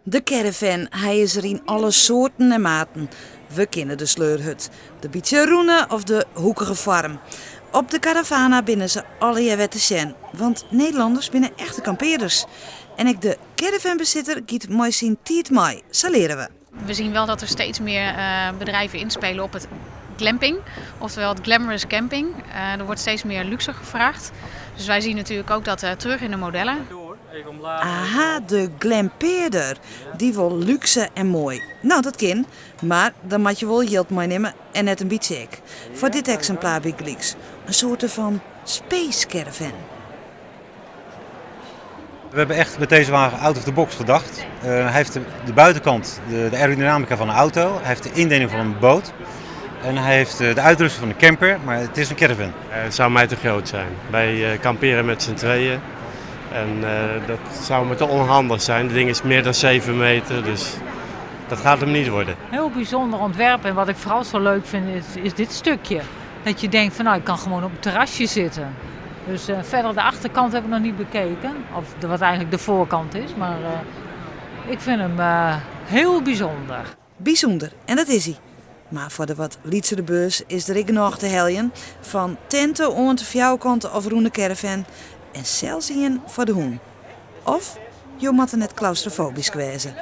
De caravan, hy is der yn alle soarten en maten. We kenne de sleurhut, de bytsje rûne of de hoekige foarm. Op de Caravana binne se allegear wer te sjen, want Nederlanners binne echte kampearders. En ek de caravanbesitter giet mei syn tiid mei, sa leare we. We zien wel dat er steeds meer bedrijven inspelen op het glamping, oftewel het glamorous camping. Er wordt steeds meer luxe gevraagd. Dus wij zien natuurlijk ook dat terug in de modellen. Aha, de glampearder. Dy wol lúkse en moai. No, dat kin, mar dan moat je wol jild meinimme en net in bytsje ek. Foar dit eksimplaar bygelyks, in soarte fan space caravan. We hebben echt met deze wagen out of the box gedacht. Hij heeft de buitenkant, de aerodynamica van een auto, hij heeft de indeling van een boot en hij heeft de uitrusting van een camper, maar het is een caravan. Het zou mij te groot zijn. Wij kamperen met z'n tweeën en dat zou me te onhandig zijn. Het ding is meer dan 7 meter, dus dat gaat hem niet worden. Heel bijzonder ontwerp en wat ik vooral zo leuk vind is dit stukje. Dat je denkt van nou, ik kan gewoon op het terrasje zitten. Dus verder de achterkant heb ik nog niet bekeken. Of wat eigenlijk de voorkant is. Maar ik vind hem heel bijzonder. Bysûnder, en dat is hy. Mar foar de wat lytsere beurs is der ek genôch te heljen. Fan tinte oant fjouwerkante of rûne caravan en sels ien foar de hûn. Of jo moatte net klaustrofobysk wêze.